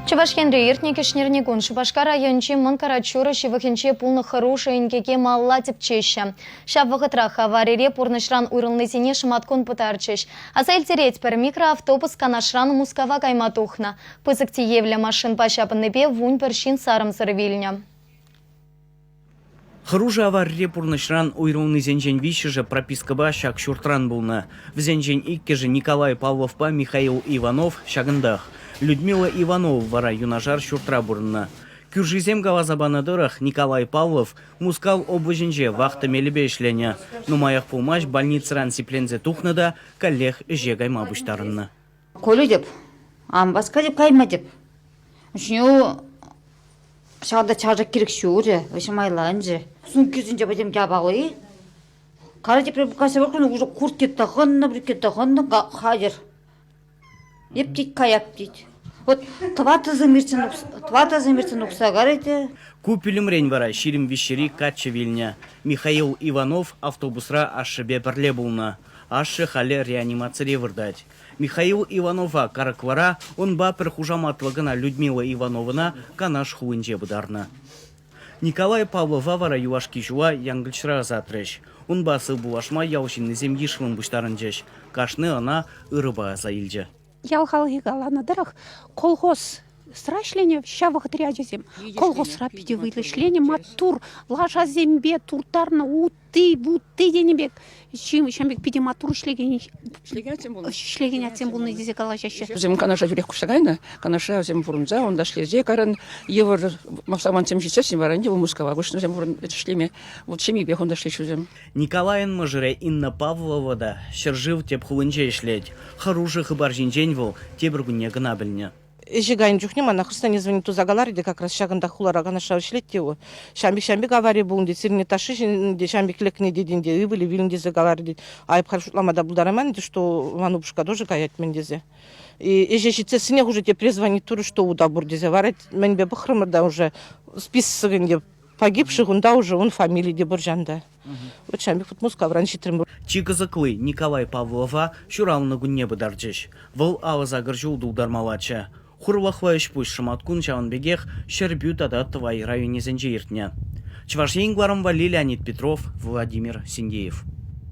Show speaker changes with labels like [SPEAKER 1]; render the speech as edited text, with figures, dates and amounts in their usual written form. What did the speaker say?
[SPEAKER 1] Чӑваш Енре иртнӗ кӗҫнерникун Шупашкар районӗнчи Мӑн Карачура ҫывӑхӗнче пулнӑ хӑрушӑ инкеке малалла тӗпчеҫҫӗ. Ҫав вӑхӑтрах аварире пурнӑҫран уйрӑлнисене шӑматкун пытарчӗҫ. Аса илтеретпӗр, микроавтобус Канашран Мускава кайма тухнӑ. Пысӑк тиевлӗ машинпа ҫапӑннипе 11 ҫын сарӑмсӑр вилнӗ.
[SPEAKER 2] Хӑрушӑ аварире пурнӑҫран уйрӑлнисенчен виҫҫӗшӗ пропискӑпа ҫак ҫуртран пулнӑ. Вӗсенчен иккӗшӗ Николай Павловпа Михаил Иванов ҫакӑнтах. Людмила Иванова вара юнашар ҫуртра пурӑннӑ. Кӳршисем каласа панӑ тӑрӑх, Николай Павлов Мускав облаҫӗнче вахта мелӗпе ӗҫленӗ. Нумаях пулмасть больницӑран сипленсе тухнӑ та каллех ӗҫе кайма пуҫтарӑннӑ.
[SPEAKER 3] Колетӗп, ан васкатӑп кайматӑп. Ҫавӑнта чашӑк кирек ҫурӗ, вӗҫӗм Сумкисенче пӗтӗм япали. Кара тепре кайса выртнӑ, уже куртки тӑхӑннӑ, брюки тӑхӑннӑ, хатӗр. Эп тет, каяп тет. Вот тӑваттӑсем иртсен, тӑваттӑсем иртсен тухса карӗ те.
[SPEAKER 2] Ку пӳлӗмрен вара 23-ри каччӑ вилнӗ. Михаил Иванов автобусра ашшӗпе пӗрле пулнӑ. Ашшӗ халӗ реанимацире выртать. Михаил Иванова Карӑквара, унпа пӗр хушаматлӑ кӑна Людмила Ивановӑна Канаш хулинче пытарнӑ. Николай Павлова вара юлашки ҫула Янкӑлчра ӑсатрӗҫ. Унпа сывпуллашма ял ҫыннисем йышлӑн пуҫтарӑнчӗҫ. Кашни ӑна ырӑпа аса илчӗ.
[SPEAKER 4] Ял халӑхӗ каланӑ тӑрӑх, колхоз ӗҫленӗ ҫав вӑхӑтри ачасем. Колхозра питӗ вӑйлӑ ӗҫленӗ, маттур лашасемпе турттарнӑ утти, вутти тенӗ пек. Ҫын пек питӗ маттур ӗҫлекен ӗҫлекен атьсем пулнӑ тесе калаҫаҫҫӗ.
[SPEAKER 5] Вӗсем Канаша тӳрех куҫса кайнӑ. Канашра вӗсем пурӑнса, унта ӗҫлесе кайран йывӑр самантсем ҫитсессӗн вара ӗнтӗ Мускава куҫнӑ вӗсем ӗҫлеме. Вот ҫемйипех унта ӗҫлеҫҫӗ вӗсем.
[SPEAKER 2] Николайӑн мӑшӑрӗ Инна Павлова та ҫӗршыв тӗп хулинче ӗҫлет. Хӑрушӑ хыпар ҫинчен вӑл тепӗр кунне кӑна пӗлнӗ.
[SPEAKER 6] Ӗҫе кайнӑ чухне мана хресчене звонить туса каларӗ те как раз ҫакӑнта хулара Канашра ӗҫлет те вӑл. Ҫам пек, ҫам пек авари пулнӑ тет, сирӗн ташши ҫын те ҫам пек лекнӗ тет ӗнтӗ, ывӑлӗ вилнӗ тесе каларӗ тет. Айӑп халь шутлама та пултарайман ӗнтӗ, что ман упӑшка тоже каять-мӗн тесе. И ӗҫе ҫитсессӗнех уже тепре звонить турӗ, что ута пур тесе. Вара мӗнпе пӑхрӑмӑр та уже список ӗнтӗ погибших унта уже ун фамили те пур ҫанта. Вот ҫам пек вот Мускавран ҫитрӗм.
[SPEAKER 2] Чи кӑсӑкли Николай Павлова ҫуралнӑ кунне пытарчӗҫ. Вӑл 58 ҫул тултармаллаччӗ. Хурлӑхлӑ ӗҫ-пуҫ шӑматкун ҫавӑн пекех Ҫӗрпӳ тата Тӑвай районӗсенче иртнӗ. Чӑваш Ен кӑларӑм валли Леонид Петров, Владимир Синдеев.